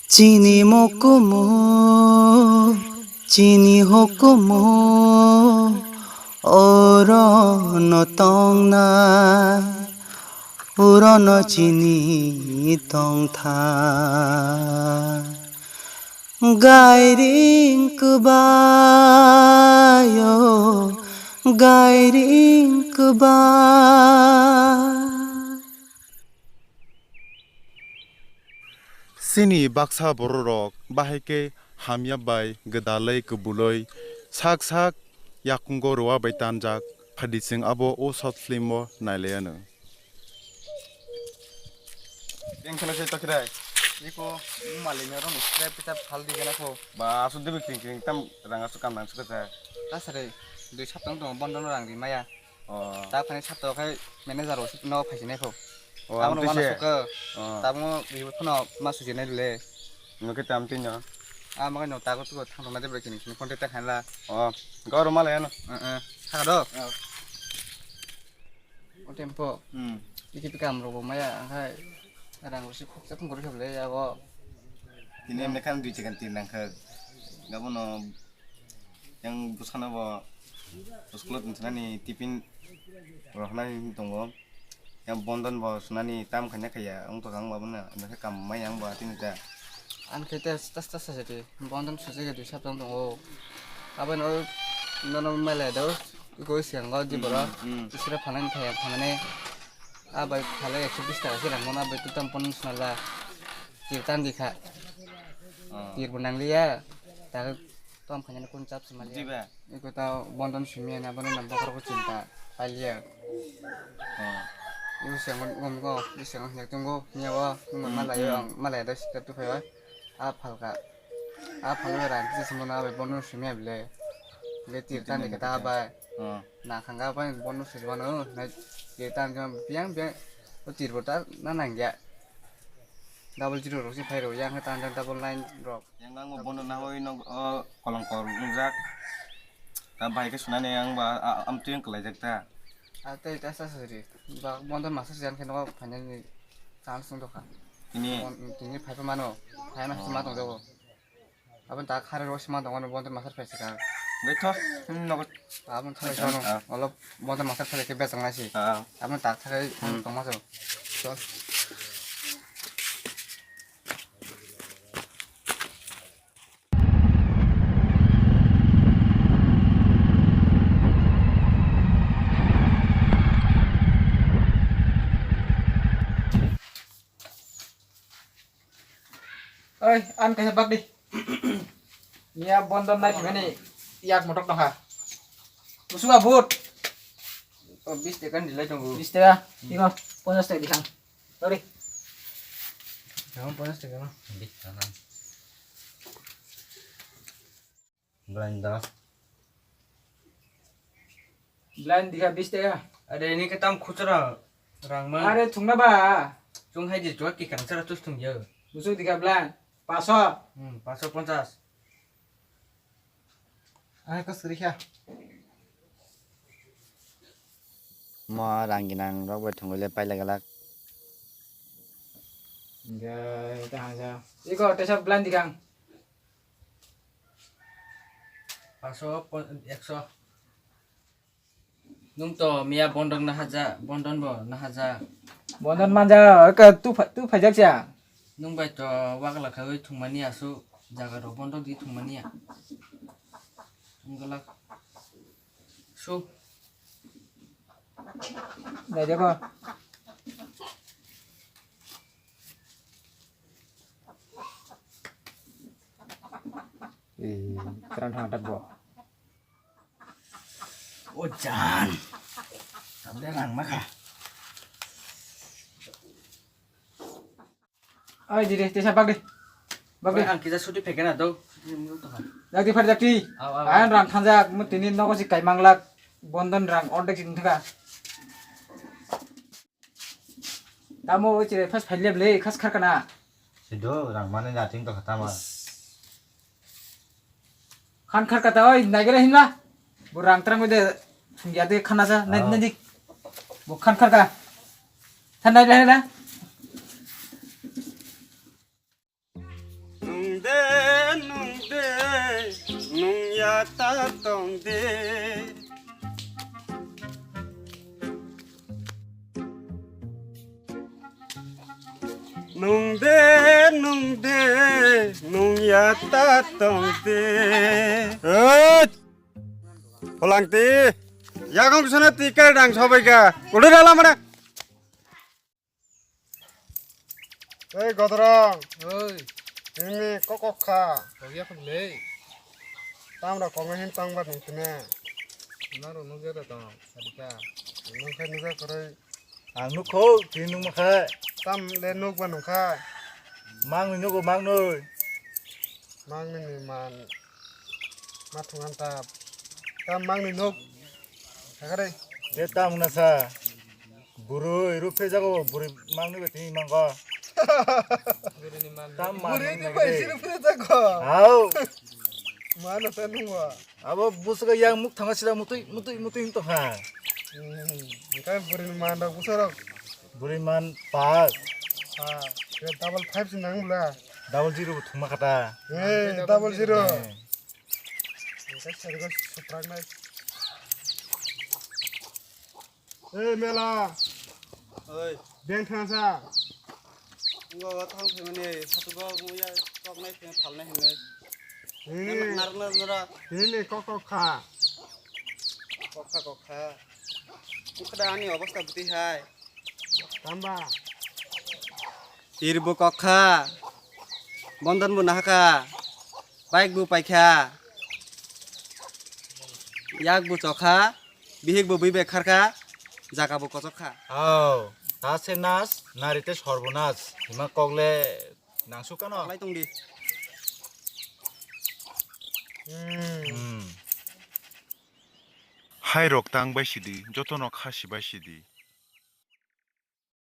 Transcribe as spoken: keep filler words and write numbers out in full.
Chini mokumu, chini hukumu, oro no tongnai, oro no chini tongthai. Gairing kwbaio, gairing kwbai. Chini baksa bororok bahai khe hamya bai gwdalwi kwbulwi sak sak yakungo rowa bai tanjak, phadi chwng abo o short film o nailaianw. Teng kheno se tokhirai. Iko mali na rong script kita phal di gana ko. Ba asu debi kring kring tam rang asu kam nang suka sa. Ta sare dui saptang tong bondo no rang di maya. Oh. Ta phani sapta khai manager rok no phaisini kho. Oh, abo no amtwi mano se. Suka. Oh. Tabuk no ribo phano ma sujinai le. Nokhe tam tin no. Ah, makai no tago tugo thang thang na de brekini phone te ta khan la. Oh, goro malai ano. Eh, eh. Thaga do. Oh. O tempo. Hmm. Iki pikam rok bo maya angkhai rang rok si khoksa khum gori khablai yago. Tini emne khan dui chicken tin nangkha. Gabono yang bwsano bo school o tongthoknani tiffin rohornani tongo. Yang bondon bo sunani tam khaina khaiya wng tongkha wng ba bono emne khe kam mai yang bo atini ta. Ani khe ta tas tas sa se ti bondon sujak ya dui sapta wng tongo. Aboni o nono mele do. Iko siyango di borok. Hmm, hmm. Isra phanani thaya phanani. Ah, bai phalai ekso bish taka se rang mano, ah, bai tutam pon swnala. Tir tan di kha. Oh. Tir bo nang liya. Ta tom khaina kun chap sima liya. Diba? Iko ta bondon simi na bono na bokhor ko chinta. Paliya. Oh. Iko siyango ngom go, iko siyango hinak tung go, niya go, ngom, hmm, malai, hmm, ang malai da sikap tu phayo. Ah, phalka. Ah, phalwi rang kisa simo na bai bono simi able. Le tir tan de kata bai. Oh. Na khanga bai bono sujwano na tir tan jam biang biang o tir bo ta na nangya. Double zero rok si phai ro yang tan jam double nine rok. Yang ang bono na hoi no, oh, kolong kor ungjak. Ta bai ke sunani ang ba, ah, am tuyang kelai jak ta. Ah, tei ta sa sari. Ba bondo masa siyan ke no phainani chance wng tongkha. Ini. Bon-, tini phaipa mano, phai masa ma tongjago. Aboni tak khare rok sima tongo, bondo masa phai sika. Gaitho, hmm, nogo. Aboni thai sono, ah, olo bondo masa phai ke bejang nasi. Ah. Aboni tak thai, hmm, tongma so. Chol. Oi, an kaisa bak di. Niya bondon nai phimani yak motok tongkha. Musuga vote. Oh, bis taka ni lai tongo. Bis taka. Iko, ponchas taka dikhang. Sorry. Jangan ponchas taka no. Bis taka. Blind da. Blind dikha bis taka. Are ni katam khuchra rang ma. Are thungna ba. Chung hai di chwa ki kang chara chus thung ya. Musu dikha blind. Paso. Hmm, paso ponchas. Ai, kos kri kha. Mo rang ginang rok bai thungwi le paila galak. Enjoy ta hanja. Iko tesa blind dikang. Paso pon-, ekso. Nung to miya bondon na haja, bondon bo na haja. Bondon manja, ka tu pha-, tu phajak cha. Nung bai to wagla khawi thungmani asu jaga ro bondon di thungmani ya. Nung galak. Su. Dai deko. Eh, terang thang tak bo. O jan. Tabde rang makha. Oi, didi, tesa bak di. Bak di. Oi, ang kisa suti phekena do. Suti mulu to kha. Dak di, phari dak di. Aw, aw, aw. Ang rang thanjak, mu tini nogo si kai manglak. Bondon rang ordek si thaka. Tamo oi chire first phai lep le khas khar kana. Sido rang mane nating to khatama. Khan khar kata oi naigere hinla. Bo rang trang de thungya de khana sa nai nai dik. Bo khan khar ka. Than nai le hinla. Ta tong de. Nung de, nung de, nung ya ta tong de. Hei! Pholangti, yakung sana tikar dang sobai ka. Kudu dalam mana? Ei, Godrong. Oi. Nini kokok kha. Kok ya kok le. Tamra kok hin tang ba nung tine. Naro nung ya da tong. Adika. Nung khai nung ya koroi. Ang nukho, tini nung makha. Tam le nuk ba nung kha. Mang ni nugo, mang nui. Mang ni ni man. Ma thungan ta. Tam mang ni nuk. Sakare. Te tam na sa. Bwrwi ruphe jago, bwrwi mangni bai tini mangkha. Tam Buri manwi ni nagde. Bai sini pura jago. Hao. Mana sa nungwa. Abo busuka yang muk thanga sida mutui, mutui, mutui tongkha. Hmm. Kan buri ni man dok busarok. Bwrwi man pas. Ha. Ya double five si nang bla. Double zero bo thuma kata. Eh, double zero. Eh. Kan sari ko suprak nai. Ei, mela. Oi. Beng thang sa. Ngo wa thang phe mani, satu go mo ya tok nai phe phal nai hne. Ini, Nar nar nara. Ini kok kok kha. Kok kha, kok kha. Ukda ani obostha buti hai. Tamba. Tirbo kok kha. Bondan bo nahaka. Bike bo paikha. Yak bo chokha. Bihik bo bui bai kharkha, jaga bo kochok kha. Aw, ta se nas, nari te sorbonas, hima kokle nangsuk kano? Lai tong di. Hmm. Hmm. Hai rok tang bai sidi, joto no kha si bai sidi.